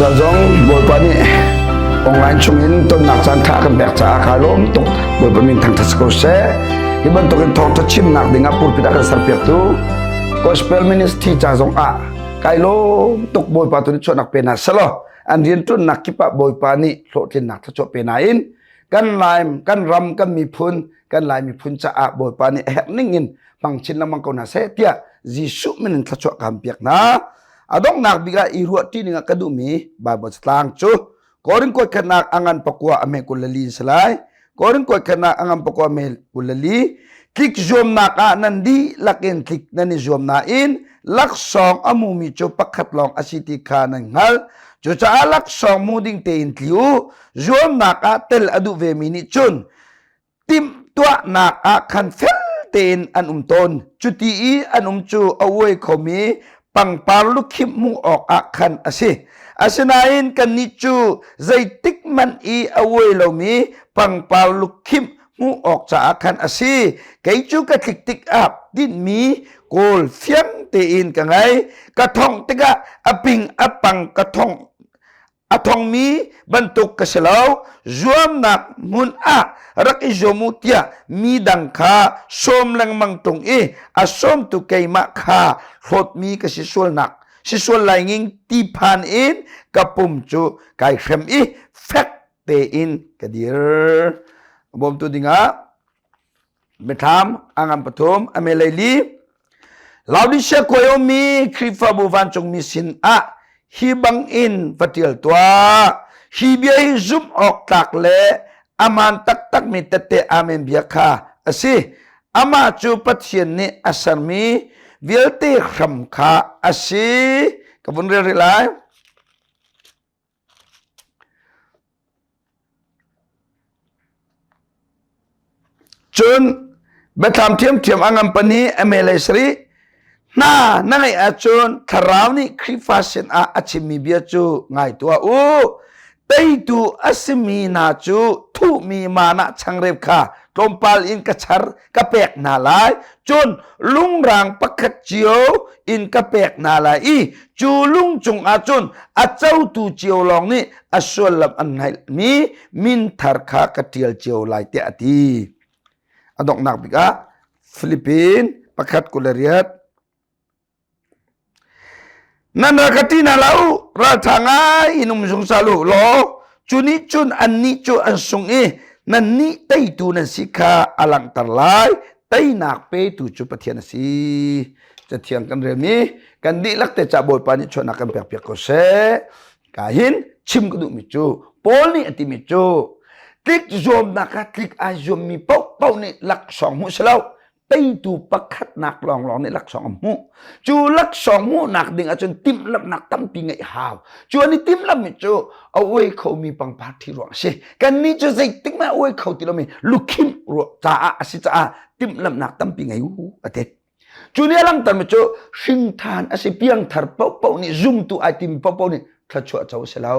Tuzan zong Bawipa nih online chungin tonnak caan ṭha kan pek caah kaa lawm tuk. Bawipa min thangṭhat si ko seh. Hi bantukin thawngṭha chimnak dingah pulpit a kan serpiaktu Gospel Ministry ca zong ah kai lawm tuk Bawipa tu nih chuahnak pe hna selaw an rianṭuannak kip ah Bawipa nih hlawhtlinnak thluachuah pe hna in kan Lai kan ram kan miphun kan Lai miphun caah Bawipa nih a herh ning in hmang chin lengmang ko hna seh tiah Jesuh min in thluachuah ka piak hna. A donghnak bik ah i ruah ṭi ning ah ka duhmi Baibal catlang cu Korin kuat khatnak a ngan pakua a me 24 in si lai. Korin kuat khatnak a ngan pakua me 24 tlik zuamnak ah nan dihlak in tlik nan i zuam nain laksawng a mumi cu pakhat lawng a si ti kha nan hngalh. Cucaah laksawng mu ding tein tli u. Zuamnak ah tel a duh vemi nih cun timhtuahnak ah khan fel tein an um tawn. Cuti i an um cu a uai khomi pangpar lukhimh hmuh awkah khan a si. Asinain kannih cu zeitik hmanh i a uai lomi pangpar lukhimh hmuh awk caah khan a si. Kei cu ka tlik tikah tinhmi kawl fiang tein ka ngei. Ka thongh tikah a ping a pang ka thongh A thongmi bantuk ka si lo. Zuamnak hmun ah rak i zuam u tiah mi dang kha sawm lengmang ṭung i a sawmtu keimah kha hlawtmi ka si sualnak si sual lai nging ti phan in ka pum cu kai hrem i fek tein ka dir. Bawmtu dingah Biathlam a ngan pathum a melei li Laodicea khuai ummi Khrihfabu vancungmi sin ah hi bangin va ṭial tuah. Hi bia hi zumh awk tlak le aman taktakmi tette amen bia kha a si. Amah cu Pathian nih a sermi vialte hram kha a si. Ka vun rel rih lai. Cun biathlam ṭhiamṭhiam a ngan pahnih a mele sarih hna na ngeih ahcun thlarau nih Khrihfa sinah a chimmi bia cu ngai tuah u. Teitu a simi hna cu thuhmi manah changreu kha tlawmpal in ka char ka pek hna lai. Cun lungrang pakhat cio in ka pek hna lai i cu lung cungah cun a cotu cio lawng nih a suallam an hngalhmi min thar kha ka ṭial cio lai tiah a ti. A donghnak bik ah Philippine pakhat 28 Nan ral ka ṭih hna lo, ralṭha ngai in um zungzal u law cu nih cun annih cu an sung i nannih teitu nan si kha a langhter lai. Teinak petu cu Pathian a si. Cathiang kan relmi kan dihlak te ca Bawipa nih chuahnak kan pekpiak ko seh. Ka hin chim ka duhmi cu Paul nih a timi cu tlik zuamnak ah tlik ai zuammi paohpaoh nih laksawng hmuh si lo teitu pakhatnak lawnglawng nih laksawng a hmuh. Cu laksawng hmuhnak ding ahcun timhlamhnak tampi ngeih hau. Cu an i timhlamhmi cu a uai khomi pangpar thi ruang a si. Kannih cu zeitik mah a uai kho ti lomi lukhimh ruah caah a si caah timhlamhnak tampi ngei u a ti. Cu nih a langhtermi cu hringthan a si piangthar paohpaoh nih zumtu ai timi paohpaoh nih thluachuah co a si lo.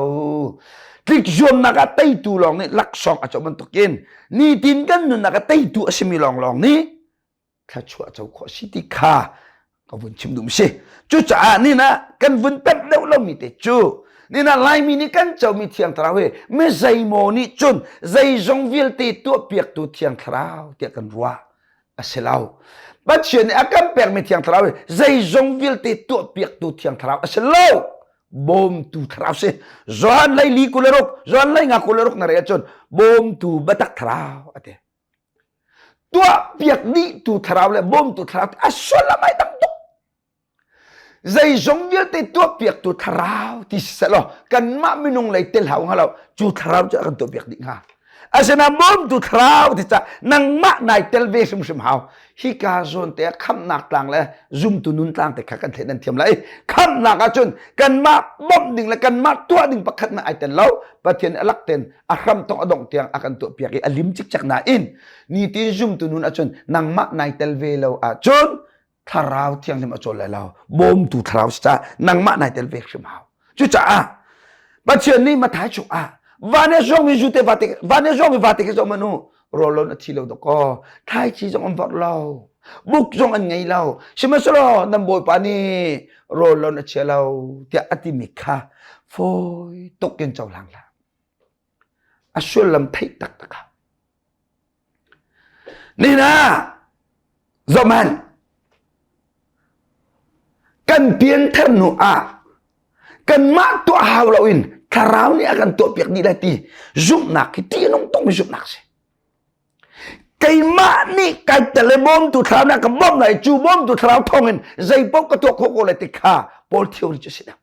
Tlik zuamnak ah teitu lawng nih laksawng a co bantukin nitin kan nunnak ah teitu a simi lawnglawng nih thluachuah co khawh a si ti kha ka vun chim duh si. Cucaah nin ah kan vun pemh deuh lomi te cu nin ah Laimi nih kan comi Thiang Thlarau hi mi zeimaw nih cun zeizong vialte tuahpiaktu Thiang Thlarau tiah kan ruah. A si lo. Pathian nih a kan pekmi Thiang Thlarau hi zeizong vialte tuahpiaktu Thiang Thlarau a si lo. Bawmtu Thlarau si. Johan lei li 26, Johan lei nga 26 na rel cun bawmtu biatak Thlarau a ti. Tuahpiak dihtu Thlarau le bawmtu Thlarau a sullam ai dang tuk. Zeizong vialte tuahpiaktu thlarau ti si selaw kanmah minung lei tel hau hnga lo cu thlarau cu a kan tuahpiak dih hnga. Asinain bawmtu thlarau ti cah nangmah nai tel ve hrimhrim hau. Hika zawn te ah khamhnak tlang le zumtu nun tlang te kha kan theih nan thiam lai. Khamhnak ahcun kanmah bawmh ding le kanmah tuah ding pakhat na ai tel lo. Pathian a lak ten a hram tong a dongh tiang a kan tuahpiak i a lim cikcek nain nitin zumtu nun ahcun nangmah nai tel ve lo ahcun thlarau thianghlim a cawl lai lo bawmtu thlarau si caah nangmah nai tel ve hrim hau cucaah Pathian nih Mathai chung ah van e zuangmi zu te vate van e zuangmi vate khi zong manu rawlon a thi lo dakaw thlaici zong an vorh lo buk zong an ngei lo sihmanhsehlaw nan bawipa nih rawlon a chia lo tiah a timi kha. Fawi tuk in cohlang hlah. A sullam theih taktak ah. Nina zohman kan pianthar hnu ah kanmah tuah hau loin thlarau nih a kan tuahpiak dih lai ti zumhnak hi ṭih a nung tukmi zumhnak a si. Keimah nih kai tel i bawmtu thlarau nih a ka bawmh lai cu bawmtu thlarau thawngin zeipaoh ka tuah khawh ko lai ti kha Paul theory cu a si deuh.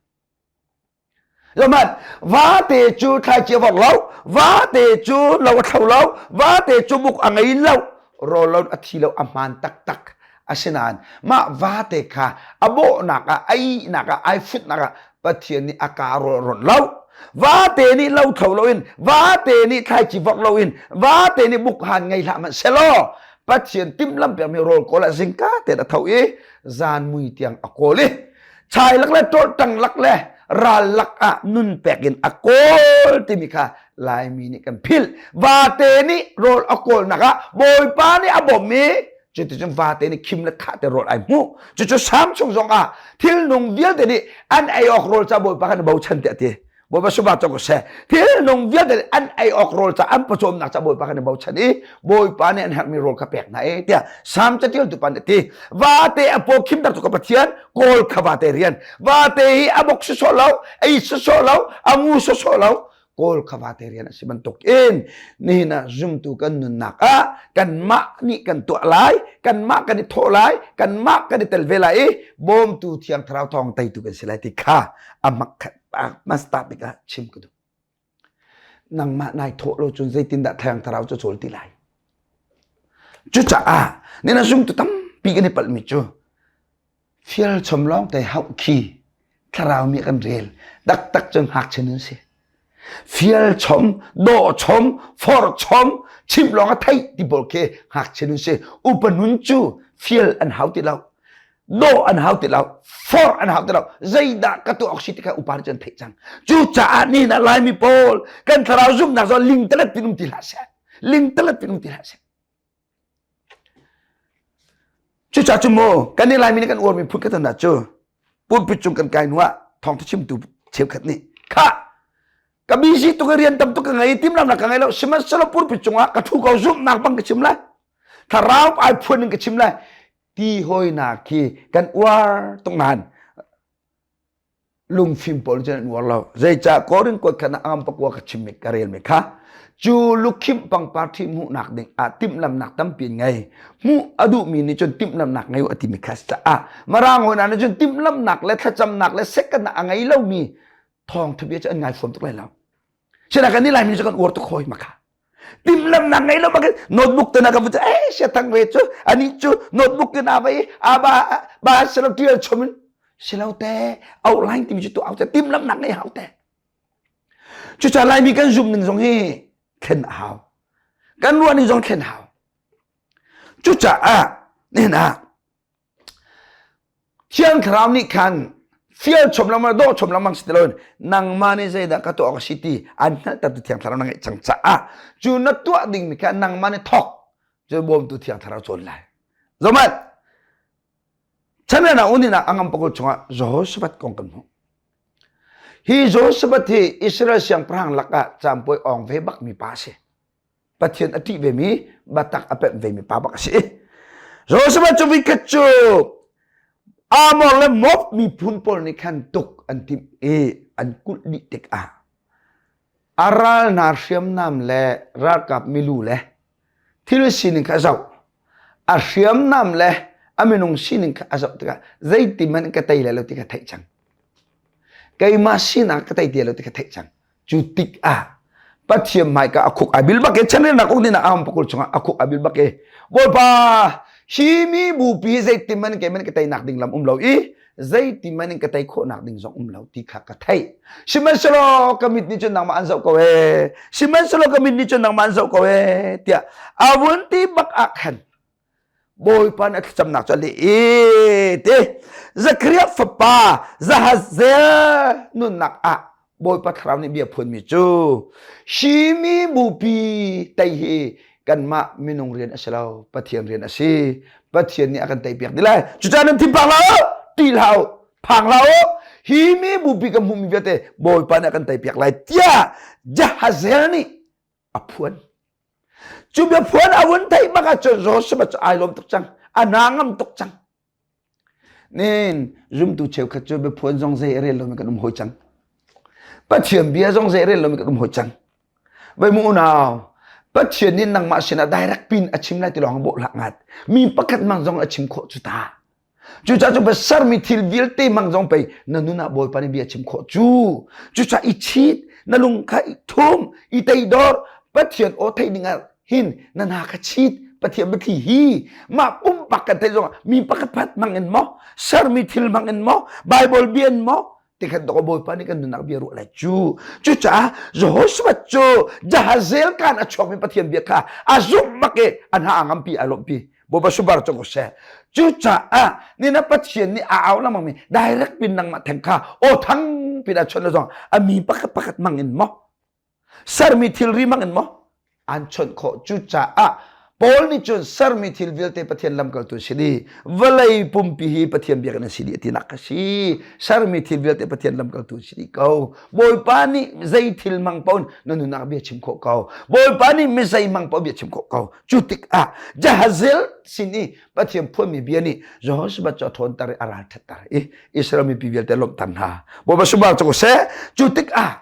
Zohhmanh, vate cu thlaici a vorh lo, vate cu lo a thlo lo, vate cu buk a ngei lo, rawl lo a thi lo a hmaan taktak. Asinain mah vate kha a bawhnak ah, a ihnak ah, ai futnak ah Pathian nih a kaa rawl ronh lo. Vate nih lo thlo loin, vate nih thlaici vorh loin, vate nih buk han ngei hlah hmanh selaw Pathian timhlamh piakmi rawl kawl ah zingka tein a tho i zan mui tiang a kawl i chai lak le ṭawlṭang lak le ral lak ah nun pek in a kawl timi kha Laimi nih kan philh. Vate nih rawl a kawlnak ah Bawipa nih a bawmh i cuticun vate nih khim le khah te rawl ai hmuh. Cucu Salm chung zong ah thilnung vialte nih an ei awk rawl ca Bawipa kan i bochan tiah a ti. Bawipa subah cang ko seh. Thil nung vialte an ei awk rawl ca an pawcawmnak ca Bawipa kan i bochan i Bawipa nih an herhmi rawl kha pek hna e tiah Salm catial tu pa nih a ti. Vate a paw khimter tu ka Pathian kawl kha vate rian. Vate hi a bok sawsawh lo, ei sawsawh lo, a ngu sawsawh lo, kawl kha vate rian a si bantuk in nihin ah zumtu kan nunnak ah kanmah nih kan tuah lai, kanmah kan i thawh lai, kanmah kan i tel ve lai i bawmtu thiang thlarau thawng teitu kan si lai ti kha a mak masta tikah chim ka duh. Nangmah nai thawh lo cun zeitindah thiang thlarau cu cawl ti lai? Cucaah nina zumtu tampi kan i palhmi cu fial chom lawng te hauh khi thlarau mi kan rel taktak cu ngakchia nun si. Fial chom, dawh chom, forh chom, chimh lawng a theih ti pawl khi ngakchia nun si. Upa nun cu fial an hau ti lo. Dawh an hau ti lo forh an hau ti lo zeidah ka tuah awk si ti kha upa nih cun theih cang cucaah nihin ah Laimi pawl kan thlarau zumhnak zong lingtalet pin um ti hlah seh lingtalet pin um ti hlah seh cucaah cu mu kan nih Laimi nih kan uarmi phun ka ton cu pulpit cung kan kai hnu ah thawngtha chimtu cheukhat nih khah ka busy tuk i rian tam tuk ka ngei timhlamnak ka ngei lo sihmanhsehlaw pulpit cungah ka thu ko zumhnak bang ka chim lai thlarau ai phuan in ka chim lai ti hawinak khi kan uar tuk nain lungfim pawl cun an uar lo zeicah Korin kuat khan ah angam pakua ka chimmi ka relmi kha cu lukhimh pangpar thi hmuhnak ding ah timhlamnak tampi ngei hmuh a duhmi nih cun timhlamnak ngei a timi kha caah marang hawi hna nih cun timhlamnak le thlacamnak le sekannak a ngei lomi thawngtha bia cu an ngai fawn tuk lai lo Sina kan ni Laimi cu kan uar tuk hoi maka. Timhlamnak ngei lo bak notebook te na ka vu eh sia thang ve cu ani cu notebook te na vai aba ba selo tial chom in silo te outline timi cu tu au te timhlamnak ngei hau te. Cuca Laimi kan zum ning zong hi thlen a hau. Kan ruah ning zong thlen hau. Cucaah nihin ah Thiang Thlarau nih khan fial chom lengmang dawh chom lengmang si ti loin nangmah nih zeidah ka tuah awk a si ti an hngalhtertu Thiang Thlarau na ngeih cang caah cu na tuah dingmi kha nangmah nih thawk cu bawmtu Thiang Thlarau cawn lai. Zohmanh chanrena unin ah a ngam pakul chungah Jehoshaphat kong kan hmuh. Hi Jehoshaphat hi Israel siangpahrang lakah caampuai awng ve bakmi pa a si. Pathian a ṭih vemi batak a pemh vemi pa bak a si. Joshua cu vikhat cu Amor le Moab miphun pawl nih khan tuk an timh i an kulh dih tikah a ral hna hriamnam le ralkap milu le thil sining kha a zoh. A hriamnam le a minung sining kha a zoh tikah zeitin ka tei lai lo ti kha theih cang. Keimah sinak ka tei ti lo ti kha theih cang. Cu tikah Pathian hmaika a khuk ai bil bak e chanrelnak uk ding ah pakul chungah a khuk ai bil bak e Bawipa hi mi bupi zeitin man ke man ka teinak ding lam um lo i zeitin man in ka tei khawhnak ding zong um lo ti kha ka theih sihmanhsehlaw ka mit nih cun nangmah an zoh ko e sihmanhsehlaw ka mit nih cun nangmah an zoh ko e tiah a vun ti bak ah khan Bawipa nih a thlacamnak cu a leh i ti Zakariah fapa Zahazel nunnak ah Bawipa thlarau nih bia phuanmi cu hi mi bupi tei hi kanmah minung rian a si lo Pathian rian a si Pathian nih a kan teipiak dih lai cucaah nan thinphang hlah u ṭih hlah u phang hlah u. Hi mi bupi ka hmuhmi vialte Bawipa nih a kan teipiak lai tiah Jahazel nih a phuan. Cu biaphuan a vun theih bak ahcun Joshua cu ai lawm tuk cang. A hna ngam tuk cang. Nin zumtu cheukhat cu biaphuan zong zei a rel lomi kan um hoi cang. Pathian bia zong zei a rel lomi kan um hoi cang. Vai mu unau, Pathian nih nangmah sinah direct pin a chim lai ti lawng bawh hlah ngat. Mi pakhat mang zong a chim khawh cu ta. Cucaah cu sermi thil vialte mang zong pei na nun ah Bawipa nih bia chim khawh cu. Cucaah i chit, na lung kha i thum, i teidor, Pathian aw theih ding ah hin na hna kha chit, Pathian biathli hi mah pumpak kan theih zongah mi pakhat phat mang in maw, sermi thil mang in maw, Bible bia in maw, tikhan dok Bawipa nih kan nunnak bia ruah lai cu. Cucaah Jehoshaphat cu Jahazel kan a chuakmi Pathian bia kha a zumh bak i a hna a ngampi a lawmhpi. Bawipa subar cu ko seh. Cucaah nina Pathian nih a au lengmang mi direct pin nangmah theng kha aw thang pin a chawnh le zong a mi pakhat pakhat mang in maw sermi thilri mang in maw an chawnh khawh. Cucaah Paul nih cun sermi thil vialte Pathian lamkaltu si dih vawlei pumpi hi Pathian biakinn a si dih tinak a si. Sermi thil vialte Pathian lamkaltu si dih ko. Bawipa nih zei thil mang paoh na nunnak bia chim khawh ko. Bawipa nih mi zei mang paoh bia chim khawh ko. Cu tikah Jahaziel sin i Pathian phuanmi bia nih Jehoshaphat cu a ṭhawnter i a ral ṭhatter i Israel mipi vialte lawmhter hna. Bawipa subang cu seh. Cu tikah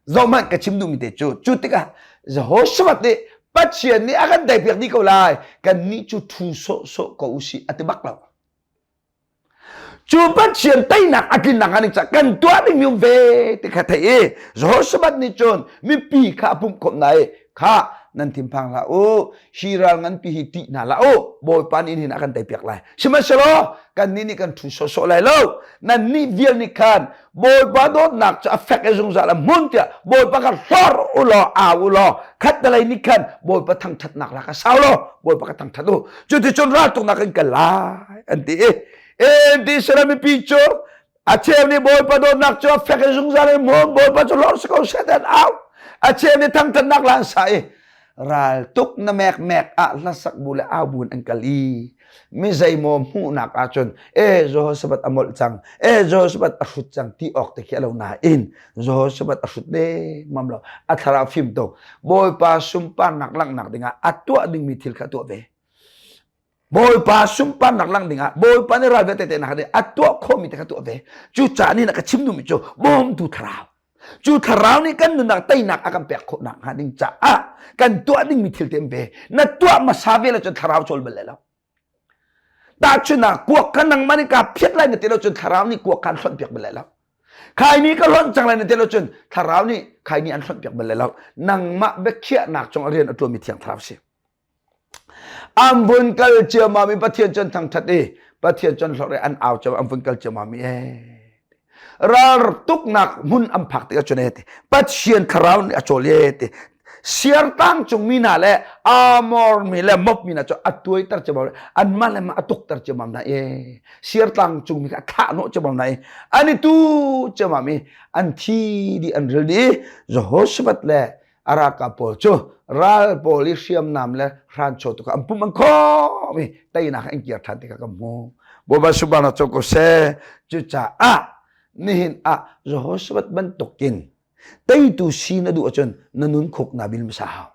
zohhmanh ka chim duhmi te cu cu tikah Jehoshaphat nih Pathian nih a kan teipiak dih ko lai kannih cu ṭhu sawhsawh ko usih a ti bak lo. Cu Pathian teinak a tlinnak ah ning kan tuah dingmi um ve ti kha theih i Jehoshaphat nih cun mipi kha a pumh khawmh hna i kha nan thinphang hlah u hi ral nganpi hi ṭih hna hlah u Bawipa nih nihin a kan teipiak lai sihmanhsehlaw kannih nih kan ṭhu sawhsawh lai lo nannih vial nih khan Bawipa dawtnak cu a fek i zungzal a hmun tiah Bawipa kha hlor u law au u law khattelei nih khan Bawipa thangṭhatnak la kha sau law Bawipa ka thangṭhat u cuticun raltuknak in kal lai an ti i en Israel mipi cu a cheu nih Bawipa dawtnak cu a fek i zungzal in hmun Bawipa cu hlor si ko seh an au a cheu nih thangṭhatnak la an sa i raltuk na mekmek ah hlasak bu le au bu in an kal i mi zeimaw hmuhnak ahcun e Jehoshaphat a molh cang e Jehoshaphat a hrut cang ti awk te khi a lo nain Jehoshaphat a hrut ne mam lo a thlarau fim tuk Bawipa sunparnak langhnak dingah a tuah dingmi thil kha tuah ve Bawipa sunparnak lang dingah Bawipa nih ral vialte tehnak ding a tuah khawhmi te kha tuah ve. Cucaah nih na ka chim duhmi cu bawmtu thlarau. Cu thlarau nih kan nunnak teinak a kan pek khawh nak hnga ding caah kan tuah dingmi thil te ve. Na tuah hmasa ve lo cun thlarau cawl bal lai lo. Tahchunhnak kuak kha nangmah nih kaa phiat lai na ti lo cun thlarau nih kuak kha an hlonh piak bal lai lo. Khaini ka hlonh cang lai na ti lo cun thlarau nih khaini an hlonh piak bal lai lo. Nangmah biakhiahnak cung a rian a ṭuanmi thiang thlarau si. An vun kal ciammam i Pathian cu an thangṭhat i Pathian cu an hlorh i an au ciammam an vun kal ciammam i ee ral tuknak hmun an phak tikah cun ee ti Pathian thlarau nih a cawl ee ti siartang cung mi hna le Amor mi le Moab mi hna cu a tuaiter ciammam anmah le mah a tukter ciammam hna ee siartlang cung mi kha a thlah hnawh ciammam hna i an i tu ciammam i an thi dih an ril dih i Jehoshaphat le a ralkap pawl cu ral pawl i hriamnam le hranchaw tu kha an pum an khawm i teinak an kir ṭhan ti kha kan hmu. Bawipa subang cu ko seh. Cucaah nihin ah Jehoshaphat bantukin teitu si na duh ahcun na nun khuk naa bil hmasa hau.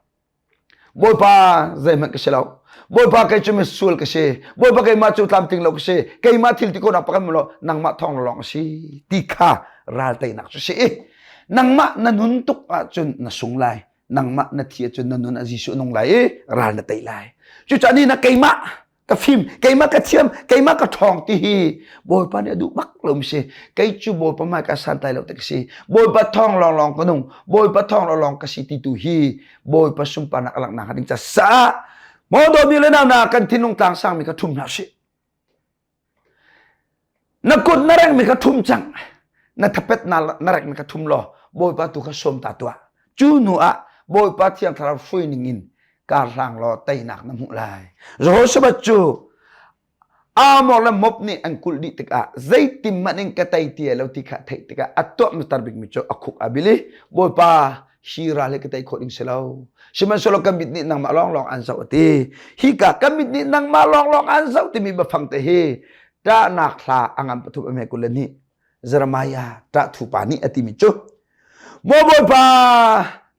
Bawipa zeihmanh ka si lo. Bawipa kei cu misual ka si. Bawipa keimah cu tlamtling lo ka si. Keimah thil ti khawhnak pakhat lo nangmah thawng lawng a si ti kha ral teinak cu si. Nangmah na nun tuk ahcun na sung lai. Nangmah na thi ahcun na nun ah Jesuh nung lai i ral na tei lai. Cucaah ni na keimah ka fim, keimah ka thiam, keimah ka ṭhawng ti hi Bawipa nih a duh bak lo mi si. Kei cu Bawipa hmai ka santlai lo ti ka si. Bawipa thawng lawnglawng ka nung, Bawipa thawng lawnglawng ka si ti tu hi Bawipa sunparnak a langhnak ding ca sa. Maw dawmi le nau na kan thinlung tlang sangmi kha ṭhum hna sih. Na kut na rengmi kha ṭhum cang. Na thapet na rekmi kha ṭhum law Bawipa tu kha sawm ta tuah. Cu hnu ah Bawipa Thiang Thlarau hruai ning in kar hlang law teinak na hmuh lai. Jehoshaphat cu Amor le Moab nih an kulh dih tikah zeitin hmanh in ka tei ti lo ti kha theih tikah a tuah hmasar bikmi cu a khuk a bil i Bawipa hi ral hi ka tei khawh ding si lo. Sihmanhsehlaw ka mit nih nangmah lawnglawng an zoh a ti. Hika ka mit nih nangmah lawnglawng an zoh timi biafang te hi ṭahnak hla a ngan pathum a hme 22. Jeremiah ṭahthu pa nih a timi cu Maw Bawipa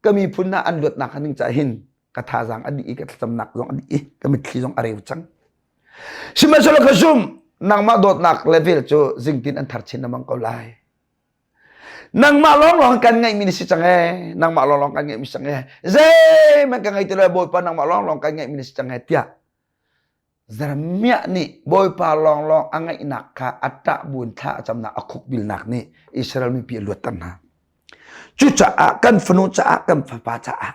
ka miphun hna an luatnak ning caah hin ka thazaang a dih i ka thlacamnak zong a dih i ka mitthli zong a reu cang. Sihmanhsehlaw ka zumh nangmah dawtnak le vel cu zingtin an thar chin lengmang ko lai. Nangmah lawnglawng kan ngeihmi na si cang ee. Nangmah lawnglawng kan ngeihmi si cang ee. Zeihmanh ka ngei ti lo Bawipa nangmah lawnglawng kan ngeihmi na si cang ee tiah Jeremiah nih Bawipa lawnglawng a ngaihnak kha a ṭah buin thla a camnak a khukbilnak nih Israel mipi a luatter hna. Cucaah kan fanu caah kan fapa caah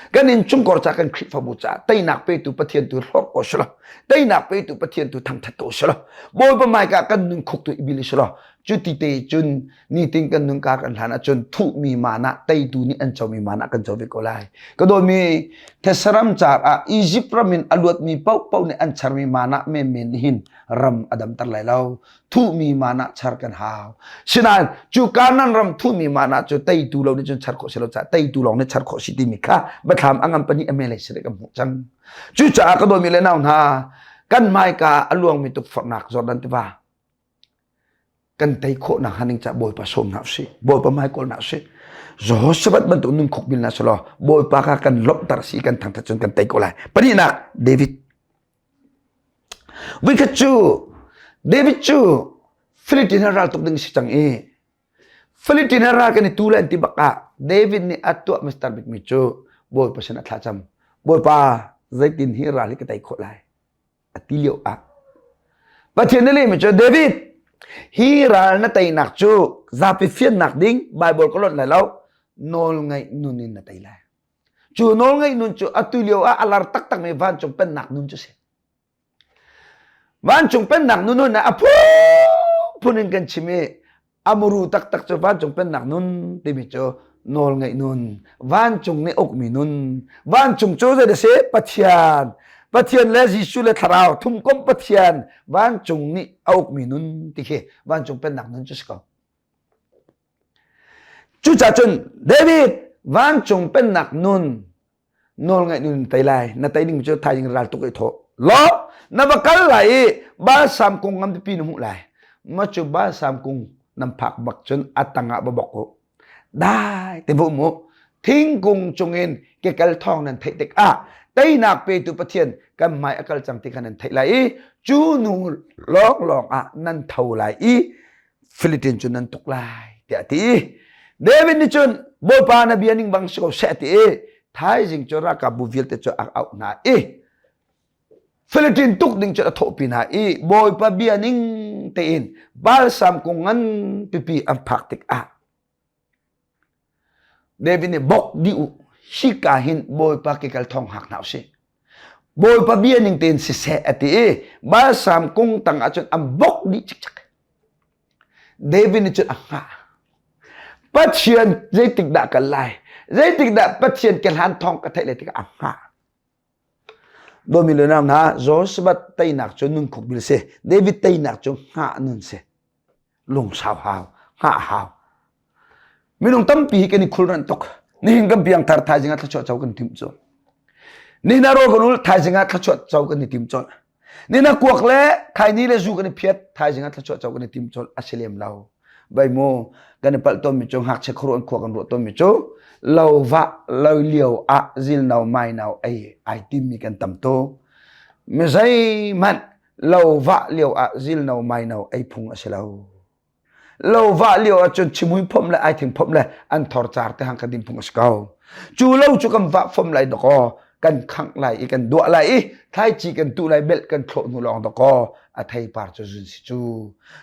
kan innchungkhar caah kan Khrihfabu caah teinak petu Pathian tu hlawk ko selaw teinak petu Pathian tu thangthat ko selaw Bawipa hmaika kan nun khuk tu i bil selaw cuti te cun nitin kan nun ka kan hlan ahcun thuhmi mana teitu nih an comi mana kan co ve ko lai ka dawtmi thesaram car ah Egypt ram in a luatmi paohpaoh nih an charmi mana menmen nih hin ram a damter lai lo thuhmi mana char kan hau sinain cu Kanan ram thuhmi mana cu teitu lo nih cun char khawh si lo caah teitu lawng nih char khawh si timi kha biathlam a ngam pahnih a melei si kan hmuh cang cucaah ka dawtmi le nau hna kan hmaika a luangmi tukforhnak Jordan tiva kan tei khawh nakhnga ning cah Bawipa sawm hna usih Bawipa hmai kawl hna usih Jehoshaphat bantuk nun khuk bil na selaw Bawipa kha kan lawmhter si kan thangthat cun kan tei ko lai pahnihnak David Voikhat cu David cu Philistine ral tuk ding si cang i Philistine ral kan i tu le an ti bak ah David nih a tuah mister bikmi cu Bawipa sin a thlacam Bawipa zeitin hi ral hi ka tei khawh lai a ti lio ah Pathian nih lehmi cu David hi ral na teinak cu zapi fiannak ding Bible ka lonh lai lo nawlngaih nun in na tei lai cu nawlngaih nun cu atu lio ah a lar taktakmi vancung pennak nun cu si vancung pennak nun nun a phunphun in kan chim i A muru taktak cu vancung pennak nun timi cu nawlngaih nun, vancung nih ukmi nun. Vancung cu zei a si? Pathian. Pathian le Jesuh le Thlarau thumkomh Pathian vancung nih a ukmi nun ti khi vancung pennak nun cu si ko. Cucaah cun David vancung pennak nun nawlngaih nun tei lai na tei ding cu thaizing ral tuk i thawh law na va kal lai i balsam kung ngam pipi na hmuh lai ma cu balsam kung nan phak bak cun a tangah va bok u dai te bu mu thingkung cungin kekal thawng nan theih tikah teinak petu Pathian kan hmai a kal cang ti kha nan theih lai i cu nu lawnglawng ah nan tho lai i Philippine cu nan tuk lai tiah a ti. David nih cun Bawipa na bia ning bang si ko seh ti i thaizing cu ralkapbu vialte cu a auh hna i Philippine tuk ding cu a thawhpi hna i Bawipa bia ning tein balsam kung ngan pipi an phak tikah David nih bok dih u hika hin Bawipa kekal thawng hak hna usih. Bawipa bia ning tein siseh a ti i balsam kung tang ahcun an bok dih cikcek. David nih cun a hngah. Pathian zeitik dah kal lai? Zeitik dah Pathian ke hlan thawng ka theih lai tikah a hngah. Dawmi le nau hna, Jehoshaphat teinak cu nun khuk bil si. David teinak cu hngah nun si. Lungsau hau, hngah hau. Minung tampi hi kan i khulranh tuk. Nihin kan piangthar thaizing ah thluachuah co kan tim cu. Nihin ah rawl kan ul thaizing ah thluachuah co kan i tim colh. Nihin ah kuak le khaini le zu kan i phiat thaizing ah thluachuah co kan i tim colh a si lem lo. Bai mu kan i palh tawnmi cu ngakchia khuaruah an khua kan ruah tawnmi cu lo vah lo lio ah zilno maino ei ai timmi kan tam tuk. Mi zeihmanh lo vah lio ah zilno maino ei phung a si lo. Lo vah lio ahcun chimui phomh le aithing phomh le an thor car te hang kan din phung a si ko. Cu lo cu kan vah phomh lai dakaw kan khangh lai i kan duah lai i thlaici kan tuh lai belh kan thlawh hnu lawng dakaw a theipar cu zun si cu.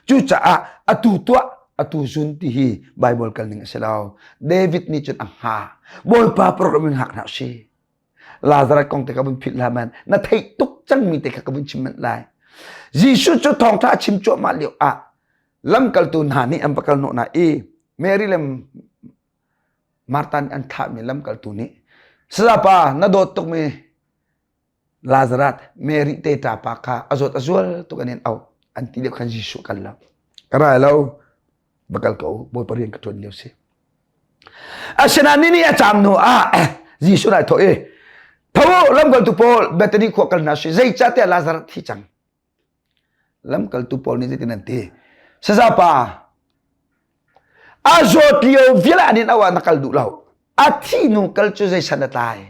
Cucaah atu tuah atu zun ti hi Bible kal ning a si lo. David nih cun a hnga. Bawipa program in hngak hna si. Lazarus kong te ka vun philh hlah man na theih tuk cangmi te kha ka vun chim manh lai. Jesuh cu thawngṭha a chim cuahmah lio ah lamkaltu hna nih an va kal hnawh hna i Mary le Martha nih an thlahmi lamkaltu nih Sayapa na dawt tukmi Lazarus Mary te ṭapa kha a zawt a zual tuk an in auh an ti lio khan Jesuh kal lo ka rai lo va kal ko Bawipa rian ka ṭuan lio si asinain ni nih a caam hnu ah Jesuh nai thawh i tho lamkaltu pawl Bethany khua kal hna si zeicahtiah Lazarus thi cang lamkaltu pawl nih zeitin an ti sazapa. A zawt lio vial an in awa na kal duh lo. A thi nu kal cu zei san a tlai.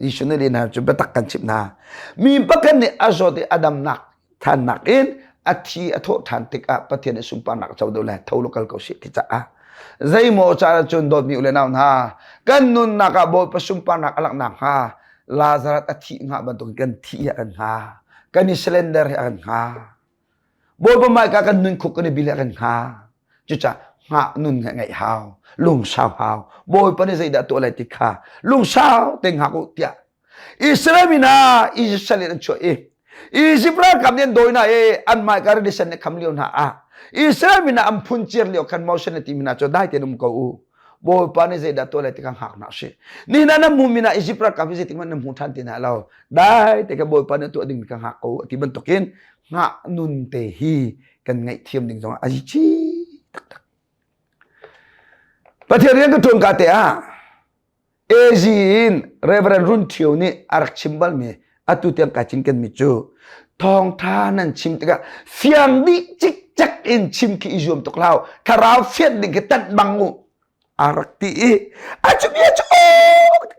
Jesuh nih lehna cu biatak kan chimh hna. Mi pakhat nih a zawt i a damnak thannak in a thi a thawh than tikah Pathian nih sunparnak a co deuh lai tho lo kal ko sih ti caah zeimaw caan cun dawtmi u le nau hna kan nunnak ah Bawipa sunparnak a langhnak hnga Lazarus a thih hnga bantukin kan thih hi a kan hnga kan i surrender hi a kan hnga Bawipa hmaika kan nun khuk kan i bil kan hnga. Cucaah hngah nun ngeih hau, lungsau hau. Bawipa nih zeidah tuah lai ti kha lungsau te hngak u tiah. Israel mi hna Israel in an chuah i Egypt ralkap nih an dawi hna i an hmaika rili sen nih kham lio hna ah Israel mi hna an phun cir lio khan Moses nih ti mi hna cu dai tein um ko u. Bawipa nih zeidah tuah lai ti kha hngak hna sih. Ni hna nan hmu mi hna Egypt ralkap hi zeitik hmanh nan hmu ṭhan ti hna lo. Dai te kha Bawipa nih tuah ding mi kha hngak ko u ti bantukin hngah nun te hi kan ngaihthiam ding zongah a ci taktak. Pathian rian ka ṭuan ka te ah AZ in Reverend Run Thio nih a rak chim balmi atu tiang kai cinken mi cu thawngṭha nan chim tikah fiang dih cikcek in chim khi i zuam tuk hlah thlarau fian ding khi tanh bang u a rak ti i a cu bia cu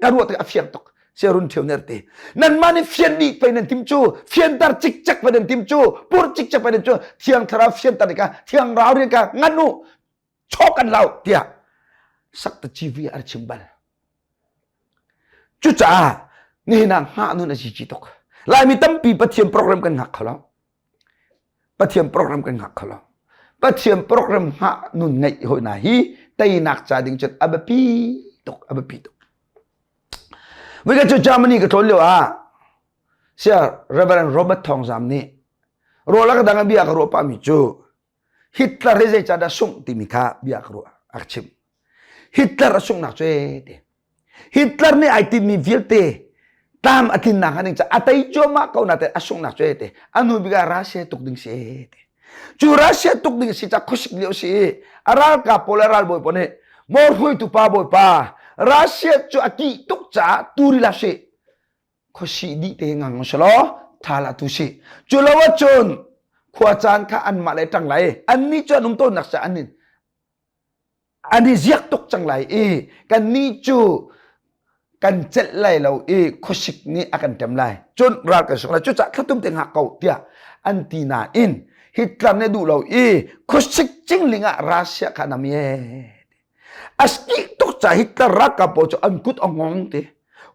ka ruah tik a fiang tuk siarun ṭheu ner ti nanmah nih fian dih pei nan tim cu fianter cikcek pei nan tim cu pur cikcek pei nan cu thiang thlarau fianter ding ka thiang rau rian ka ngan u chawk kan lau tiah sakta civi a chim bal cucaah nihin ah hngah nun a si ci tuk laimi tampi pathian program kan hngak kho lo Pathian program kan hngak kho lo. Pathian program hngah nun ngeih hoi na hi teinak ca ding cun a biapi tuk a biapi tuk. Voi cu Germany ka tlawn lio ah Sir Reverend Robert Thawngzam nih rawl a ka dang a bia ka ruah pahmi cu Hitler hi zeicahdah sungh timi kha bia ka ruah a ka chimh. Hitler a sunghnak cu ee ti. Hitler nih ai tinhmi vialte tlam a tlinnak hnga ding caah a tei cuahmah ko nain a sunghnak cu te a hnu bik ah Russia tuk ding si te. Cu Russia tuk ding si ca khuasik lio si i a ralkap pawl le ralbawi pawl nih maw hruaitu pa bawipa Russia cu a kih tuk caah turi la si khuasih dih te ngang selaw tha la tu si cu lo ahcun khua caan kha anmah le ṭang lai annih cu an um tawnnak ca an an i ziak tuk cang lai i kannih cu kan celh lai lo i khuasik nih a kan ṭem lai cun ral kan sung lai cucaah thlatum te ngak ko tiah an ti nain Hitler nih duh lo i khuasik cingling ah Russia kha nam ye a ski tuk ca Hitler ralkap pawl cu an kut a ngong ti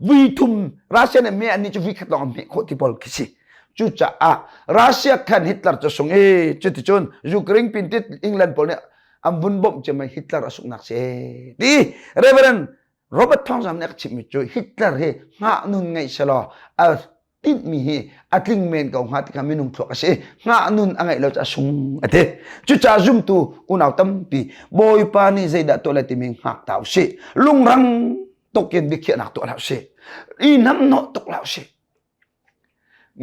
vui thum Russia nih me an nih cu vui khat lawng an hmeh khawh ti pawl khi si cucaah Russia khan Hitler cu sung i cuticun Ukraine pin tit England pawl nih an vun bawmh cem Hitler a sunghnak si ti Reverend Robert Thawngzam nih a chimmi cu Hitler hi hngah nun ngeih selaw a tinhmi hi a tling men ko hnga ti kha minung thluak a si hngah nun a ngeih lo cu a sung a ti cucaah zumtu unau tampi Bawipa nih zeidah tuah lai timi hngak ta usih lungrang tukin biakhiahnak tuah hlah usih i namhnawh tuk hlah usih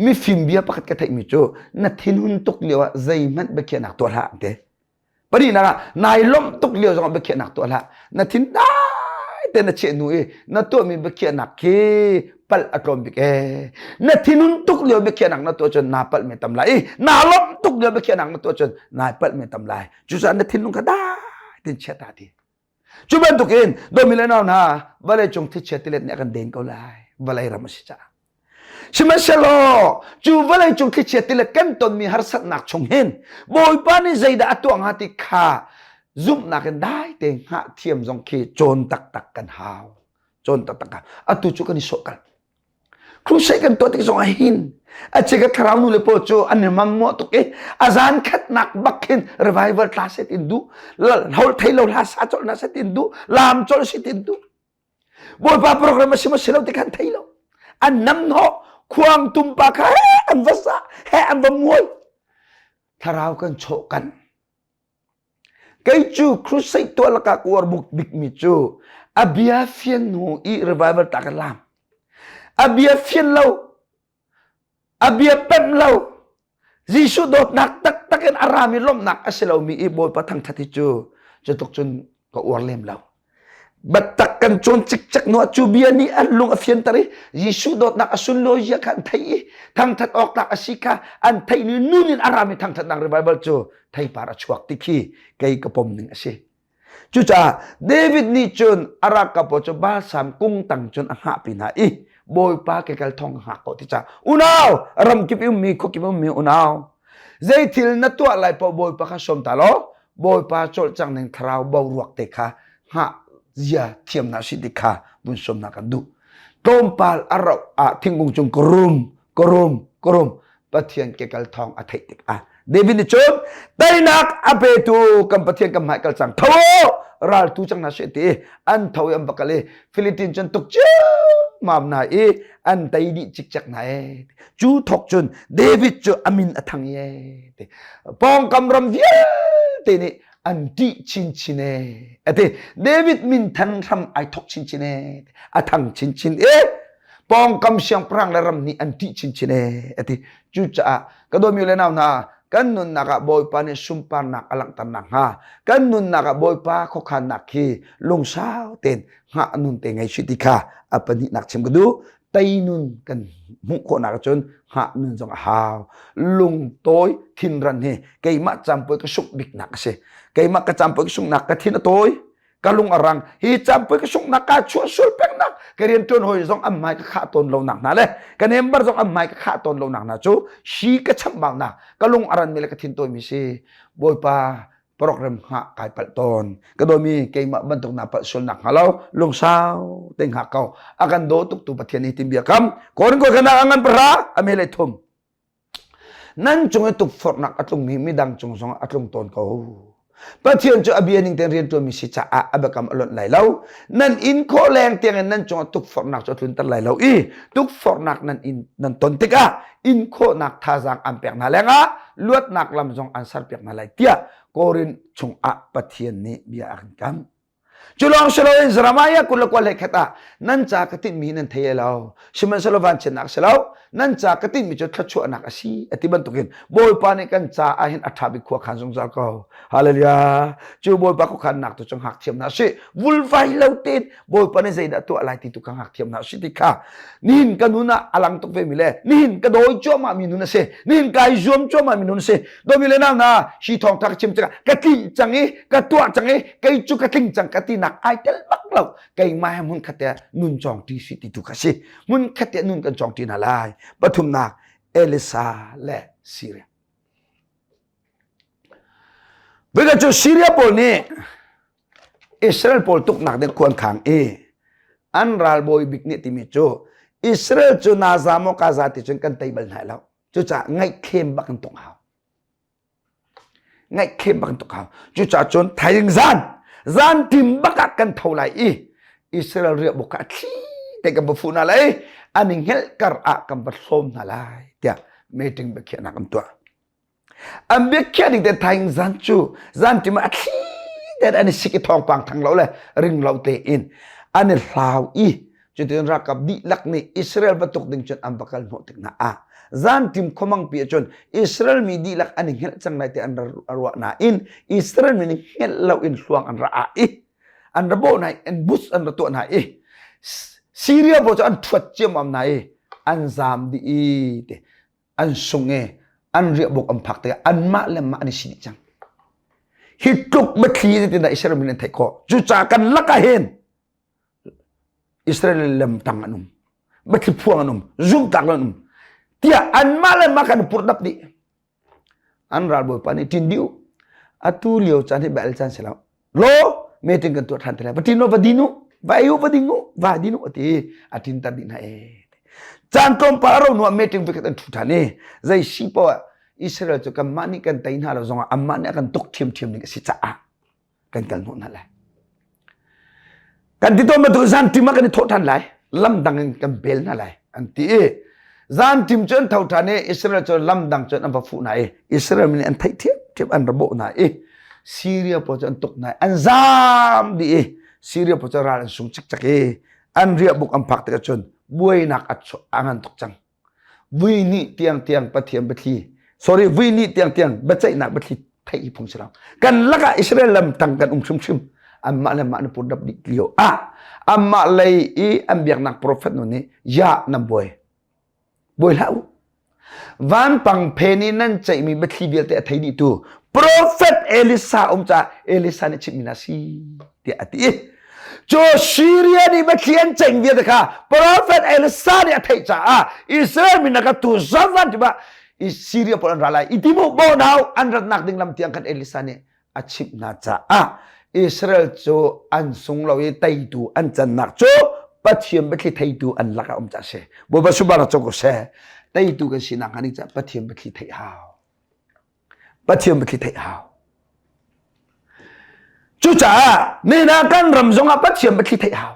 mifim bia pakhat ka theihmi cu na thinhun tuk lio ah zeihmanh biakhiahnak tuah hlah an ti Pahnihnak ah nai lawmh tuk lio zongah biakhiahnak tuah hlah. Na thin dai te na cheh hnu i na tuahmi biakhiahnak khi palh a tlawm bik ee. Na thinhun tuk lio biakhiahnak na tuah cun naa palh mi tam lai i naa lawmh tuk lio biakhiahnak na tuah cun naa palh mi tam lai. Cucaah na thinlung kha dai tein chia ta ti. Cu bantukin dawmi le nau hna vawlei cung thichia tilet nih a kan den ko lai. Vawlei ram a si caah. Sihmanhsehlaw cu vawlei cung thlichia tilet kan tonmi harsatnak chung hin Bawipa nih zeidah a tuah hnga ti kha zumhnak in dai te hngah thiam zong khi cawn taktak kan hau. Cawn taktak kan Atu cu kan i sawh kal. Crusade kan tuah tik zong ah hin a chika thlarau nu le pawl cu an i mammuah tuk i a zan khatnak bak hin revival tla set in duh hol thei lo hla sa colh na set in duh lam colh sit in duh Bawipa program a si maw si lo ti khan thei lo. An nam hnawh khuang tumpa kha he an va sa he an va muai. Thlarau kan chawh kan. Kei cu crusade tuah lakah ka uar buk bikmi cu a bia fian hnu i revival ta kan lam. A bia fian lo A bia pemh lo. Jesuh dawtnak taktak in a rami lawmhnak a si lomi i Bawipa thangṭhat hi cu cutluk cun ka uar lem lo. Biatak kan cawn cikcek hnu ah cu bia nih an lung a fianter i Jesuh dawtnak a sunlawi zia kha an theih i thangṭhat awk tlak a si kha an theih ni nun in a rami thangṭhatnak revival cu theipar a chuak ti khi kei ka pom ning a si. Cucaah David nih cun a ralkap pawl cu balsam kung tang cun a hngahpi hna i Bawipa ke kal thong ka hngak ko ti caah unau ramkip i ummi khuakip ummi unau zeithil na tuah lai paoh Bawipa kha sawm ta law Bawipa cawlcang ning thlarau boruak te kha hngah zia thiam hna si ti kha vun sawm hna kan duh. Tlawmpal a rauh ah thingkung cung ka rum ka rum ka rum Pathian kekal thawng a theih tikah David nih cun teinak a petu kan Pathian kan hmai kal cang tho raltu cang hna seh ti an tho i an va kal i Philippines cun tuk ciammam hna i an tei dih cikcek hna e cu thok cun David cu a min a thang i e pawngkam ram vialte nih an ṭih chinchin e ati David min than hram ai thok chinchin e a thang chinchin e pawngkam siangpahrang le ram nih an ṭih chinchin ee a ti. Cucaah ka dawmi le nau hna kan nunnak ah Bawipa nih sunparnak a langhter nakhnga kan nunnak ah Bawipa khuakhannak hi lungsau tein hngah nun te ngei si ti kha a pahnihnak chim ka duh. Tei nun kan hmuh khawhnak ahcun hngah nun zong a hau. Lungtawi thinran hi keimah campui ka sungh biknak a si. Keimah ka campui ka sunghnak ka thin a tawi. Ka lung a rang. Hi campui ka sunghnak ka chuah sual pengnak ka rian ṭuan hawi zong an hmai ka khah tawn lo nak hna le ka member zong an hmai ka khah tawn lo nak hna cu hi ka chamhbaunak ka lung a ranmi le ka thin tawimi si. Bawipa program hngah kai palh tawn. Ka dawmi keimah bantuk na palh sual nak hnga lo lungsau te hngak ko. A kan daw tuk tu Pathian hi tin bia kam. Korin ko kana angan para ame le thum. Nan cung i tukforhnak a tlungmi midang cung zongah a tlung tawn ko. Pathian cu a bia ning tein rianṭuanmi si caah a biakam a lonh lai lo. Nan inn khawh leng tiangin nan cungah tukforhnak cu a tlunter lai lo i tukforhnak nan in nan ton tikah inn khawhnak thazaang an pek hna lengah luatnak lam zong an serpiak hna lai tiah Korin chungah Pathian nih bia a kan kam. Cu lawng si loin Jeremiah 21 hlei khat ah nan ca ka tinhmi nan thei lo. Sihmanhsehlaw vanchiatnak si lo, nan ca ka tinhmi cu thluachuahnak a si a ti bantukin Bawipa nih kan ca ah hin a ṭha bik khua khan zungzal ko. Hallelujah. Cu Bawipa khuakhannak tu cu hngak thiam hna sih. Vulvai lo tein Bawipa nih zeidah tuah lai ti tu kha hngak thiam hna sih ti kha nihin ka nun ah a lang tuk ve mi le nihin ka dawi cuahmah mi nun a si. Nihin kai zuam cuahmah mi nun a si. Dawmi le nau na hi thawngtha ka chim tikah ka tlinh cang i ka tuah cang i kei cu ka tling cang ka tinak ai tel bak lo. Keimah he hmun khat te nun cawng ṭi si ti tu kha si. Hmun khat te nun kan cawng ṭi hna lai. Pathumnak Elisa le Syria. Voikhat cu Syria pawl nih Israel pawl tuknak ding khuan khang i an ralbawi bik nih timi cu Israel cu Naza maw Gaza ti cun kan tei bal hna lo. Cucaah ngaihthlem bak in tuk hau. Ngaihthlem bak in tuk hau. Cucaah cun thaizing zan zan tim bak ah kan tho lai i Israel riahbuk kha a thli te kan va fuh hna lai an i hngelh kar ah kan va hlawm hna lai tiah meeting biakhiahnak an tuah. An biakhiah ding te thaizing zan cu zan tim ah a thli te an i sik i thawngpang thang lo le ring lo tein an i hlau i Cutin ralkap dihlak nih Israel va tuk ding cun an va kal hnawh tik hna ah zantim khuamangpi ah cun Israel mi dihlak an i hngelh cang lai ti an ruah nain Israel mi nih hngelh lo in hluang an ra ah i an ra bawh hna i an bus an ra tuah hna i Syria pawl cu an ṭhuat ciammam hna i an zaam dih i ti an sung i an riahbuk an phak tikah anmah le mah an i si dih cang. Hi tluk biathli zeitindah Israel mi nih an theih khawh? Cucaah kan lakah hin Israel lemtang an um biathli phuang an um zumhtlak an um tiah anmah le mah kan purhdap dih an ralbawipa nih ṭin dih u atu lio caan hi bel caan si lo law meeting kan tuah ṭhan te lai va ṭin u va din u va ei u va ding u va din u a ti a ṭin tar dih hna e caan tlawmpal a ro hnu ah meeting vikhat an ṭhu ṭhan i zei si poah Israel cu kanmah nih kan tei hna lo zongah anmah nih a kan tuk ṭhiamṭhiam ding a si caah kan kal hnawh hna lai. Kan ti tawn bantuk zan tim ah kan i thawh ṭhan lai. Lam dang in kan bel hna lai an ti i zan tim cu an tho ṭhan i Israel cu lam dang cun an va fuh hna i Israel mi nih an theih ṭhiamṭhiam an ra bawh hna i Syria pawl cu an tuk hna i an zaam dih i Syria pawl cu ral an sung cikcek i an riahbuk an phak tikah cun buainak a ngan tuk cang. Vui nih tiangtiang Pathian biathli sorry vui nih tiangtiang biaceihnak biathli theih hi phung si lo. Kan lakah Israel lam tang kan um hrimhrim. Anmah le mah na purdap dih lio ah anmah lei i an biaknak prophet nu nih ya nan buai. Buai hlah u. Vanpang phen i nan ceihmi biathli vialte a thei dihtu. Prophet Elisa um ca Elisa nih chimmi na si tiah a ti. Cu Syria nih biathli an ceih vialte kha Prophet Elisa nih a theih caah Israel mi na tu zavan tiba Syria pawl an ra lai. I timu bo nau an ratnak ding lam tiang khan Elisa nih a chimh hna caah Israel cu an sung lo i teitu an cannak cu Pathian biathli theitu an lakah um ca si. Bawipa subara cong ko seh. Teitu kan sinak hnga ding caah Pathian biathli theih hau. Pathian biathli theih hau. Cucaah nina kan ram zongah Pathian biathli theih hau.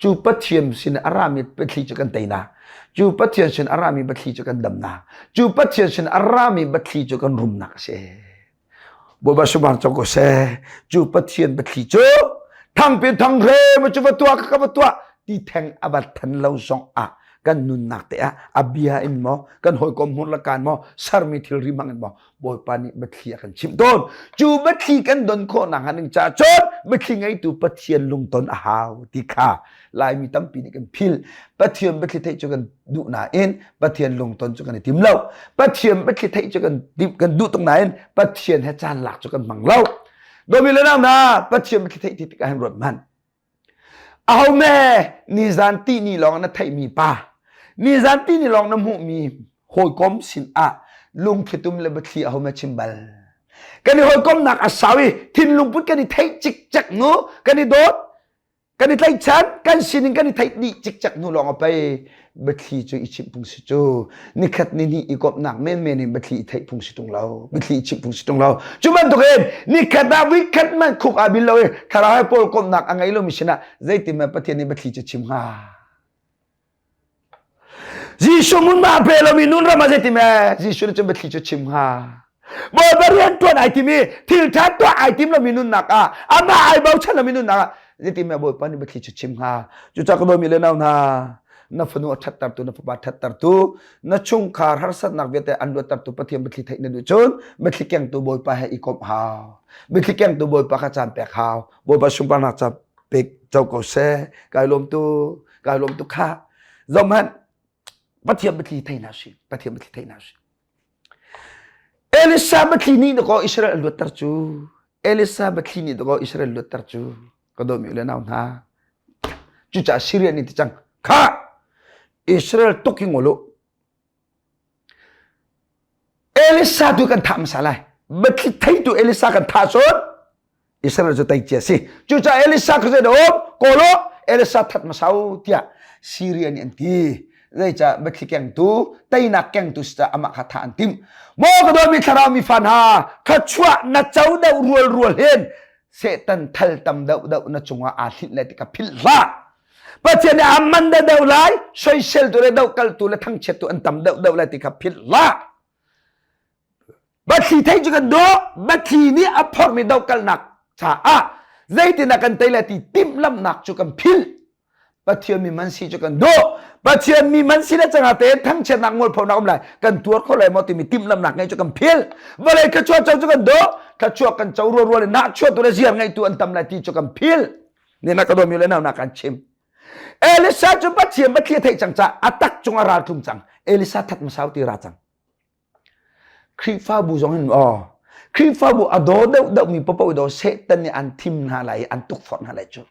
Cu Pathian sin a rami biathli cu kan teinak. Cu Pathian sin a rami biathli cu kan damnak. Cu Pathian sin a rami biathli cu kan rumnak a si. Bawipa subang cong ko seh. Cu Pathian biathli cu thangpi thang hre ma cu va tuah ka va tuah ti theng a va than lo zong ah kan nunnak te ah a bia in maw kan hawikom hmur lakan maw sermi thilri hmang in maw Bawipa nih biathli a kan chimh tawn. Cu biathli kan don khawh nak hnga ding ca cun biathli ngeitu Pathian lungton a hau ti kha Laimi tampi nih kan philh. Pathian biathli theih cu kan duh nain Pathian lungton cu kan i tim lo. Pathian biathli theih cu kan kan duh tuk nain Pathian he caan lak cu kan hmang lo. Domi le nau na Pathian biathli theih ti tikah hin ruat hmanh. Aho me nizan ti ni lawng na theihmi pa nizan ti ni lawng na hmuhmi hawikom sin ah lungthlitum le biathli aho me chim bal. Kan i hawikomnak a sau i thinlung put kan i theih cikcek nu kan i dawt kan i tlaihchan kan sining kan i theih dih cikcek hnu lawng a pei biathli cu i chimh phung si cu nikhat ni hnih i komhnak menmen in biathli i theih phung si tung lo biathli i chimh phung si tung lo cu bantukin nikhat ah vikhat man khuk aa bil lo i thlarau he pawl komhnak a ngei lomi sinah zeitin man Pathian nih biathli cu chim hnga Jesuh mun ma pe lomi nun ram ah zeitin Jesuh nih cun biathli cu chim hnga Bawipa rian ṭuan ai tim i thil ṭha tuah ai tim lomi nunnak ah amah ai bochan lomi nunnak ah zeitin Bawipa nih biathli cu chim hnga cucaah ka dawmi le nau hna na fanu a ṭhattertu na fapa ṭhattertu na chungkhar harsatnak vialte an luattertu Pathian biathli theih na duh cun biathli kengtu Bawipa he i komh hau biathli kengtu Bawipa kha caan pek hau Bawipa sunparnak ca pek co ko seh kai lawm tu kai lawm tu kha zohhmanh Pathian biathli thei hna si Pathian biathli thei hna si Elisa biathli nih dakaw Israel a luatter cu Elisa biathli nih dakaw Israel luatter cu ka dawmi le nau hna cucaah Syria nih ti cang kha Israel tuk hi ngol u Elisa tu kan thah hmasa lai biathli theitu Elisa kan thah cun Israel cu tei cia si cucaah Elisa kha zei dah um kawl u Elisa that hmasa u tiah Syria nih an ti zeicah biathli kengtu teinak kengtu si caah amah kha thah an timh maw ka dawmi thlarau mi fa hna thluachuah na co deuh rual rual hin Satan thal tam deuh deuh na cungah aa hlinh lai ti ka philh hlah Pathian nih a man deuh deuh lai soiseltu le dohkaltu le thangchiattu an tam deuh deuh lai ti kha philh hlah Bathli thei cu kan dawh bathli nih a phormi dohkalnak caah zeitindah kan tei lai ti timhlamhnak cu kan philh. Pathian mi man si cu kan dawh. Pathian mi man si le cangah te thangchiatnak mualphonak um lai kan tuar kho lai maw timi timhlamhnak ngei cu kan philh. Vawlei thluachuah co cu kan dawh. Thluachuah kan co rualrual in nahchuahtu le ziar ngeitu an tam lai ti cu kan philh. Nih na ka dawmi le nau na kan chim. Elisa cu Pathian bathli a theih cang caah a tak cungah ral tlung cang. Elisa that masau ti ra cang. Khrihfabu zong hin aw Khrihfabu a daw deuhdeuhmi paoh daw Satan nih an thim hna lai i an tukforh hna lai cu.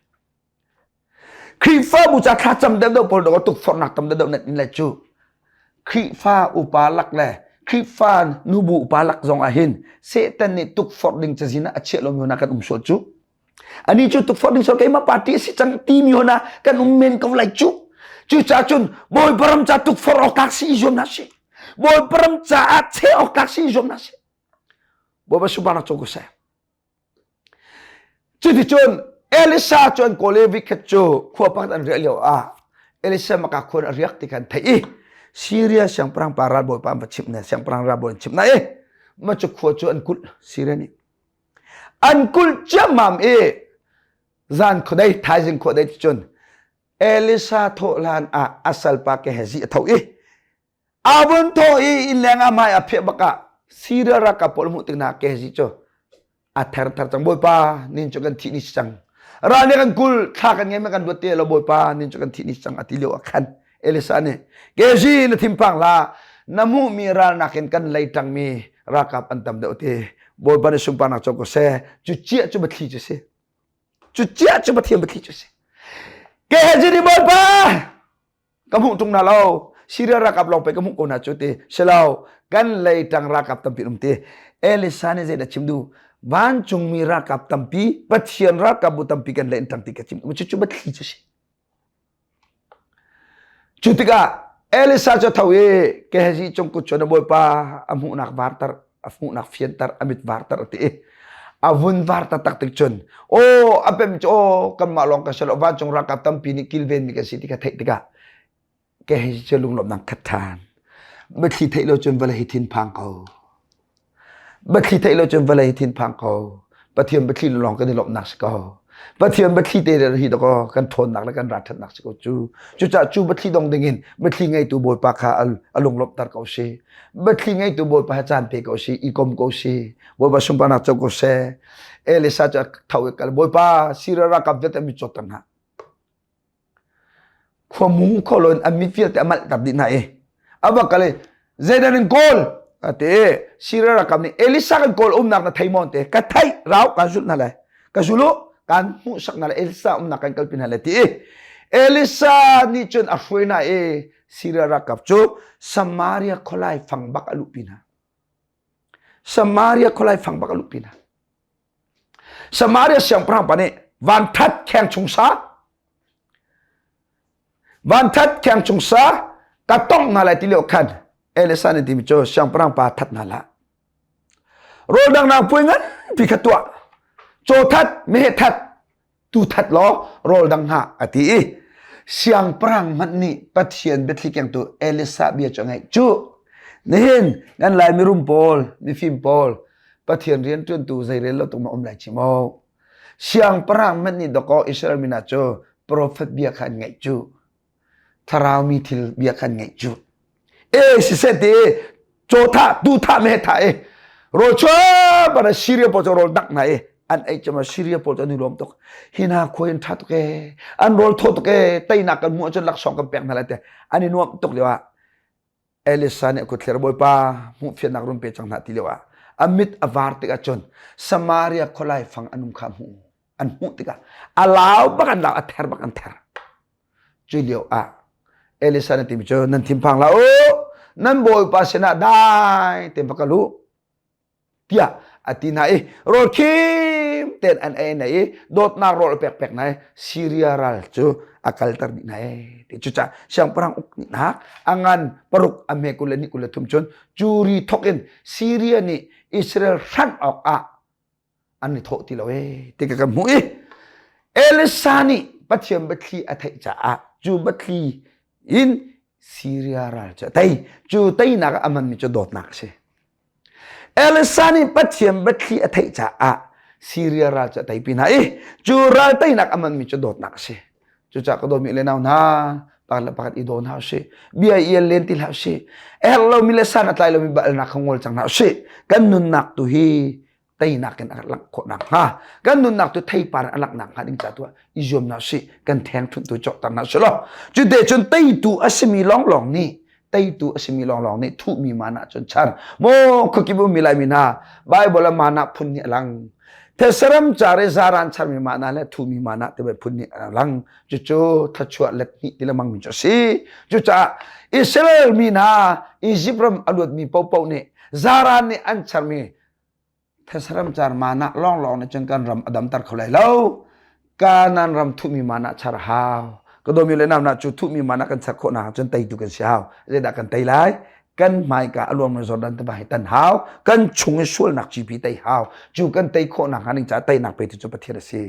Khrihfabu ca thlacam deuhdeuh pawl daw tukforhnak tam deuhdeuh nan in lai cu. Khrihfa upa lak le Khrihfa nubu upa lak zong ah hin Satan nih tukforh ding cazin ah a chiah lomi hna kan um sual cu. Ani cu tukforh ding sual keimah party a si cang timi hna kan um men ko lai cu. Cucaah cun Bawipa ram ca tukforh awk tlak si i zuam hna sih. Bawipa ram caah cheh awk tlak si i zuam hna sih. Bawipa sunparnak co ko seh. Cuticun Elisa cu an kawl i vikhat cu khua pakhat an riah lio ah Elisa maka khua a riak ti khan theih i Syria siangpahrang pa ralbawipa an va chimh na siangpahrang ralbawi an chimh na i mah cu khua cu an kulh Syria nih An kulh ciammam i zan khuadei thaizing khuadei ti cun Elisa thawh hlan ah a salpa Gehazi a tho i a vun thawh i innleng ah hmai a phiah bak ah Siria ralkap pawl hmuh tik hna Gehazi cu a therther cang Bawipa nin cu kan thih ni si cang ral nih kan kul thla kan ngei ma kan luat te lo Bawipa nin cu kan thih ni si cang a ti lio ah khan Elisa nih Gehazi na thinphang hlah na hmuhmi ral nakin kan lei ṭangmi ralkap an tam deuh ti. Bawipa nih sunparnak co ko seh. Cu ciah cu biathli cu si. Cu ciah cu Pathian biathli cu si. Gehazi nih Bawipa ka hmuh tung na lo. Syria ralkap lawng pei ka hmuh ko hna cu ti. Si lo, kan lei tang ralkap tampi um ti. Elisa nih zeidah chim duh? Vancungmi ralkap tampi, Pathian ralkap bu tampi kan lei in tang ti ka chim. Cucu biathli cu si. Cu tikah Elisa cu a tho i Gehazi cung kut cun a bawipa a hmuhnak varter, a hmuhnak fianter, a mit varter a ti i a vun var taktak tik cun aw a pem cu aw kanmah lawng kan si lo vancung ralkap tampi nih kilvenmi kan si ti kha theih tikah Gehazi cu lunglawmhnak khat ṭhan. Biathli theih lo cun vawlei hi thinphang ko. Biathli theih lo cun vawlei thinphang ko. Pathian biathli lawng kan i lawmhnak si ko. Pathian biathli te hi dakaw kan ṭhawnnak le kan ralṭhatnak si ko cu. Cucaah cu biathli dong dingin biathli ngeitu Bawipa kha a lunglawmhter ko si. Biathli ngeitu Bawipa he caan pe ko si, i kom ko si. Bawipa sunparnak co ko seh. Elisa cu a tho i kal Bawipa Siria ralkap vialte an mit cawtter hna. Khuamu khualon an mit vialte a malhter dih hna i a va kal i zeidah nan kawl a ti i Siria ralkap nih Elisa kan kawl umnak na thei maw an ti ka theih rau kan zulh hna lai ka zul u kan hmuhsak hna lai Elisa umnak kan kalpi hna lai ti i Elisa nih cun a hruai hna i Siria ralkap cu Samaria khualai fang bak a luhpi hna Samaria khualai fang bak a luhpi hna Samaria siangpahrang pa nih vanthat kheng chung sa vanthat kheng chung sa ka tong hna lai ti lio khan Elisa nih timi cu siangpahrang pa that hna hlah rawl dangnak puai nganpi kha tuah caw that meheh that tu that law rawl dang hna a ti i siangpahrang hmanh nih Pathian biathli kengtu Elisa bia cu a ngaih cu nihin kan lai mirum pawl mifim pawl Pathian rianṭuantu zeirel lo tuk ma um lai chim o siangpahrang hmanh nih dawkaw Israel mi hna cu profet bia kha an ngaih cu thlarau mi thil bia khan ngeih cu e siseh te caw thah tu thah me thah e rawl chuah bara Syria pawl cu rawl dak na e an ei cuma Syria pawl cu an i lawm tuk hi hna khuai an tha tuk e an rawl thaw tuk e teinak kan hmuh ahcun laksawng kan pek hna lai te an i nuam tuk lio ah Elisa nih a kut thlir Bawipa hmuhfiannak run pe cang hna ti lio ah a mit a var tikah cun Samaria khualai fang an um kha hmuh an hmuh tikah a lau bak an lau a ther bak an ther cu lio ah Elisa nih timi cu nan thinphang hlah u nan Bawipa sinah dai tein va kal u tiah a ti hna i rawl khim tein an ei hna i dawtnak rawl a pek pek hna i Syria ral cu a kalter dih hna i ti cucaah siangpahrang uk hna a ngan paruk a hme 20 le ni 23 cun curi thok in Syria nih Israel hranh awk ah an i thawh ti lo ee ti ka kan hmuh i Elisa nih Pathian biathli a theih caah cu biathli in Syria ral cu a tei cu teinak ah a hmanmi cu dawtnak a si Elisa nih Pathian biathli a theih caah Syria ral cu a teipi hna i cu ral teinak a hmanmi cu dawtnak a si. Cucaah ka dawtmi le nau hna, pakhat le pakhat i daw hna usih. Bia i el len ti hlah usih. A herh lomi le san a tlai lomi balnak kha ngol cang hna usih. Kan nunnak tu hi teinak in a langh khawh nakhnga kan nunnak tu theipar a langh nakhnga ding ca tu ah i zuam hna usih. Kan thengthunh tu cawhter hna usih law. Cu te cun teitu a simi lawnglawng nih teitu a simi lawnglawng nih thuhmi mana cun char maw khuakip ummi laimi hna Bible ah mana phun nih a lang Thesaram care zaran charmi mana le thuhmi mana ti phun nih a lang cucu thluachuah let hnih ti lemang mi cu a si cucaah Israel mi hna Egypt ram a luatmi paohpaoh nih zaran nih an charmi Thesaram car mana lawnglawng nih cun kan ram a damter kho lai lo. Kanan ram thuhmi mana char hau. Ka dawmi le nau na cu thuhmi mana kan char khawh nak cun teitu kan si hau. Zeidah kan tei lai? Kan hmaika a luangmi Jordan tiva hi tan hau. Kan chung i sualnak cipi tei hau. Cu kan tei khawh nak hnga ding caah teinak petu cu Pathian a si.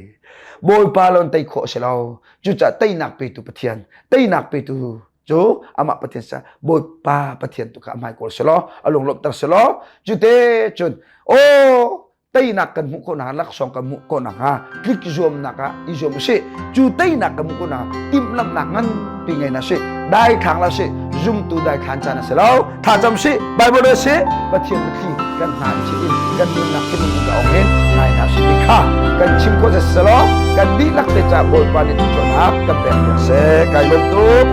Bawipa lon tei khawh a si lo. Cucaah teinak petu Pathian, teinak petu cu amah Pathian sa Bawipa Pathian tu kha a hmai kawl selaw a lunglawmhter selaw cute cun aw teinak kan hmuh khawh nakhnga laksawng kan hmuh khawh nakhnga tlik zuamnak ah i zuam usih cu teinak kan hmuh khawh nakhnga timhlamhnak nganpi ngei na si dai thlang la si zumtu dai thlan caan a si lo thlacam si Bible a si Pathian biathli kan hna i chit in kan nunnak thinlung in ka ong in ngai hna si ti kha kan chim khawh selaw kan dihlak te ca Bawipa nih tuchuahnak kan pek piak seh kai lawm tuk.